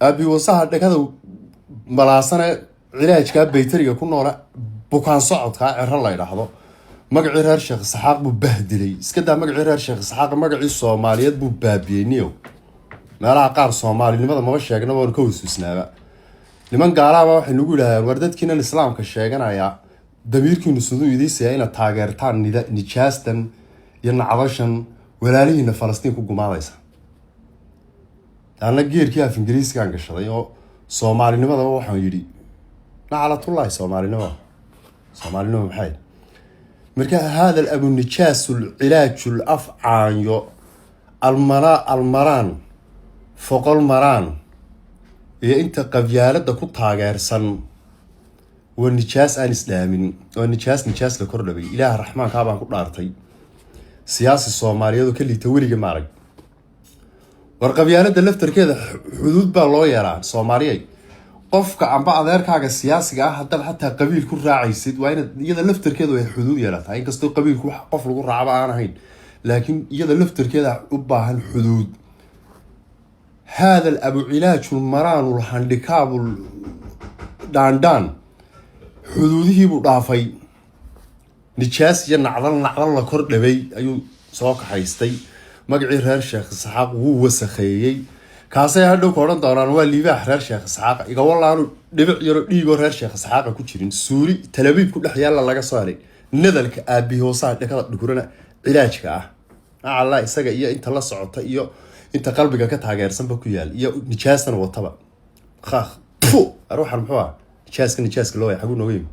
Aabiwasaha dhegada malaasane, cilaajkaa baytariga ku noola, bukaan socodkaa Ciro la ydhaahdo, magacii reer Sheekh Isxaaq buu bahdilay. Iska daa magacii reer Sheekh Isxaaq, magacii Soomaaliyeed buu baabiyey. Niyow, meelaha qaar Soomaalinimada maba sheegna, waanu ka waswisnaaba. Niman gaalaaba waxay nagu yidhahdeen: "War, dadkiinan Islaamka sheeganaya, damiirkiinu siduu idiisaya inaad taageertaan nijaastan iyo nacdashan walaalihiina Falastiin ku gumaadaysa?" Anna geerkii af Ingiriiskaan gashaday oo Soomaalinimadaba waxaan yidhi: "Naclatullaahi Soomaalinimada, Soomaalinima maxay?" Marka hada abunijaas alcilaaju lafcaanyo almara almaraan foqol maraan iyo inta qabyaalada ku taageersan waa nijaas aan isdhaamin, waa nijaas nijaas la kordhabay. Ilaah Raxmaankaa baan ku dhaartay, siyaasi Soomaaliyeed oo ka liita weliga maarag. War, qabyaalada laftarkeeda xuduud baa loo yeelaa, Soomaaliyay. Qofka amba adeerkaaga siyaasiga ah haddaad xataa qabiil ku raacaysid, waa inaad iyada laftarkeedu ay xuduud yeelataa. Inkastoo qabiilku wax qof lagu raacaba aan ahayn, laakiin iyada laftarkeeda u baahan xuduud. Haada abu cilaaju maraanu handikaabu dhaandhaan xuduudihiibuu dhaafay. Nijaas iyo nacdal nacdal la kor dhabay ayuu soo kaxaystay. Magacii reer Sheekh Isxaaq wuu wasakheeyey. Kaasay hadhow ka odhan doonaan waa liibaax reer Sheekh Isxaaq. Igawalaanu dhibic yaro dhiigoo reer Sheekh Isxaaqa ku jirin, suuli Talabiib ku dhex yaalla laga soo helay. Nadalka aabihoosaha dhekada dhukurana cilaajka ah, acalla isaga iyo inta la socota iyo inta qalbiga ka taageersanba ku yaal iyo nijaastan wataba. Pu, ruuxan muxuu ah? Nijaaska nijaaska loo xaguu nooga yimi.